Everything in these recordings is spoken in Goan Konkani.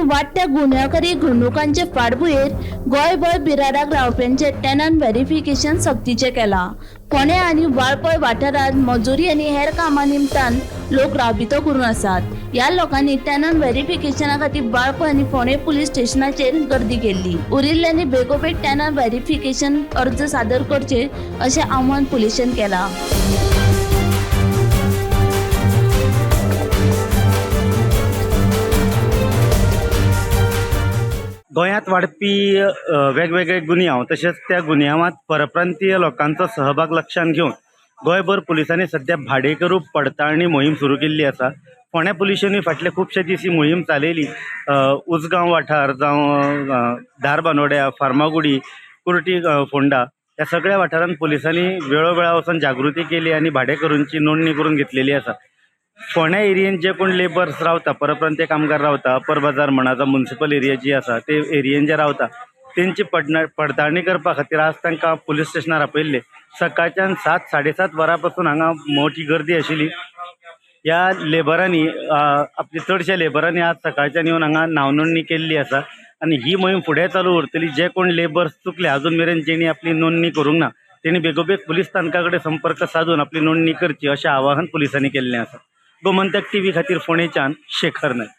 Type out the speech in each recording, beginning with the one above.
वाडट्या गुन्यांवकारी घडणुकांचे फाटभुंयेर गोंयभर बिराडाक रावप्यांचे टेनंट व्हेरिफिकेशन सक्तीचें केलां. फोंडें आनी वाळपय वाठारांत मजुरी आनी हेर कामां निमतान लोक राबितो करून आसात. ह्या लोकांनी टेनंट व्हेरिफिकेशना खातीर वाळपय आनी फोंडें पुलीस स्टेशनाचेर गर्दी केल्ली. उरिल्ल्यांनी बेगोबेग टेनंट व्हेरिफिकेशन अर्ज सादर करचे अशें आवाहन पुलिशेन केलां. गोंयांत वाडपी वेगवेगळे गुन्यांव तशेंच त्या गुन्यांवांत परप्रांतीय लोकांचो सहभाग लक्षांत घेवन गोंयभर पुलिसांनी सद्या भाडेकरू पडताळणी मोहीम सुरू केल्ली आसा. फोंड्या पुलिशेंनी फाटले खुबशे दीस ही मोहीम चालयली. उजगांव वाठार जावं धारबानोड्या, फार्मागुडी, कुर्टी, फोंडा ह्या सगळ्या वाठारांत पुलिसांनी वेळोवेळा वचून जागृती केली आनी भाडेकरूंची नोंदणी करून घेतलेली आसा. फोंड्या एरियेन जे कोण लेबर्स रावता, परप्रांतीय कामगार रावता, अपर बाजार म्हणा जावं मुन्सिपल एरिया जी आसा ते एरियेन जे रावता तेंची पडताळणी करपा खातीर आज तांकां पुलीस स्टेशनार आपयल्ले. सकाळच्यान 7 साडे 7 वरां पासून हांगा मोठी गर्दी आशिल्ली. ह्या लेबरांनी, आपल्या चडश्या लेबरांनी आज सकाळच्यान येवन हांगा नांव नोंदणी केल्ली आसा आनी ही मोहीम फुडें चालू उरतली. जे कोण लेबर्स चुकले, अजून मेरेन जेणी आपली नोंदणी करूंक ना तेणी बेगोबेग पुलीस स्थानका कडेन संपर्क सादून आपली नोंदणी करची अशें आवाहन पुलिसांनी केल्लें आसा. गोमंतक टीव्ही खातीर फोंडेच्यान शेखर नायक.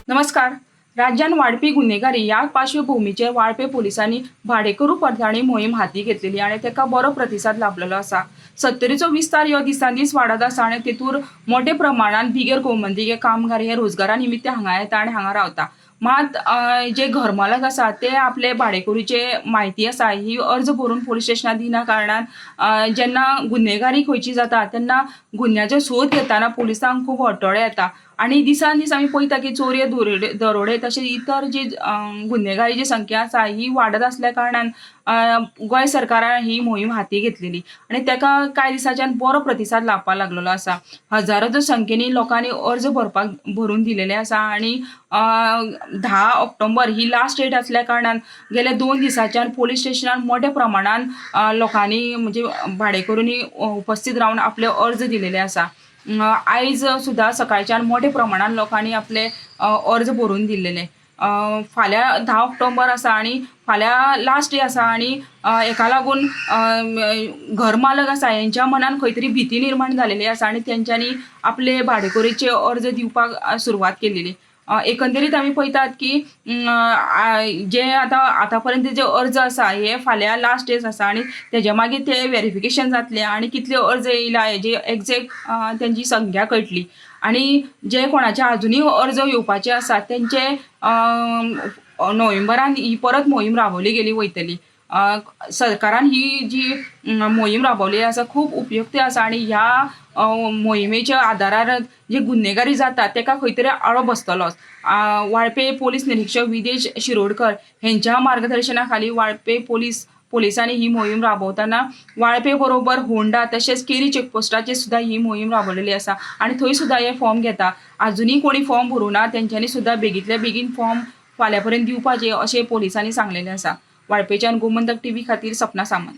नमस्कार. राज्यान वाडपी गुन्हेगारी ह्या पार्श्वभूमीचेर वाळपे पोलिसांनी भाडेकरू पडताळणी मोहीम हाती घेतलेली आनी ताका बरो प्रतिसाद लाभलेलो आसा. सत्तरीचो विस्तार ह्यो दिसान दीस वाडत आसा आनी तेतूर मोठे प्रमाणान बिगर गोमंतकीय कामगार हे रोजगारा निमित्त हांगा येता आनी हांगा रावता. मात जे घरमालक आसा ते आपले भाडेकरूचे म्हायती आसा ही अर्ज भरून पोलीस स्टेशनार दिना कारणान जेन्ना गुन्हेगारी खंयची जाता तेन्ना गुन्यांवचो सोद घेतना पोलिसांक खूब अडथळे येता आनी दिसान दीस आमी पळयता की चोरयो, दरोडे तशेंच इतर जी गुन्हेगारीची संख्या आसा ही वाडत आसल्या कारणान गोंय सरकारान ही मोहीम हाती घेतलेली आनी ताका कांय दिसांच्यान बरो प्रतिसाद लाभपाक लागलेलो आसा. हजारांच्या संख्येनी लोकांनी अर्ज भरपाक भरून दिलेले आसा आनी 10 ऑक्टोबर ही लास्ट डेट आसल्या कारणान गेल्या 2 दिसांच्यान पोलीस स्टेशनार मोठ्या प्रमाणान लोकांनी म्हणजे भाडेकरूंनी उपस्थित रावन आपले अर्ज दिलेले आसा. आयज सुद्दां सकाळच्यान मोठ्या प्रमाणान लोकांनी आपले अर्ज भरून दिल्लेले. फाल्यां 10 ऑक्टोबर आसा आनी फाल्यां लास्ट डे आसा आनी हेका लागून घर मालक आसा हेंच्या मनान खंय तरी भिती निर्माण जालेली आसा आनी तेंच्यांनी आपले भाडेकरूचे अर्ज दिवपाक सुरवात केलेली. एकंदरीत आमी पळयतात की जे आतां पर्यंत जे अर्ज आसा हे फाल्यां लास्ट डेज आसा आनी तेज्या मागीर ते वेरिफिकेशन जातलें आनी कितले अर्ज येयला हेजी एग्जॅक्ट तेंची संख्या कळटली आनी जे कोणाचे आजुनूय अर्ज येवपाचे आसा तेंचे नोव्हेंबरान ही परत मोहीम राबोवली गेली वयतली. सरकारान ही जी मोहीम राबोवली आसा खूब उपयुक्त आसा आनी ह्या मोहिमेच्या आदारार जे गुन्हेगारी जाता ताका खंय तरी आळो बसतलोच. वाळपे पोलीस निरिक्षक विदेश शिरोडकर हेंच्या मार्गदर्शना खाली वाळपे पोलिसांनी ही मोहीम राबोवतना वाळपे बरोबर होंडा तशेंच केरी चेकपोस्टाचेर सुद्दां ही मोहीम राबयलेली आसा आनी थंय सुद्दां हे फॉर्म घेता. आजुनूय कोणी फॉर्म भरूं ना तेंच्यांनी सुद्दां बेगींतल्या बेगीन फॉर्म फाल्यां पर्यंत दिवपाचे अशें पोलिसांनी सांगलेलें आसा. वाळपेच्यान गोमंतक टीव्ही खातीर सपना सामंत.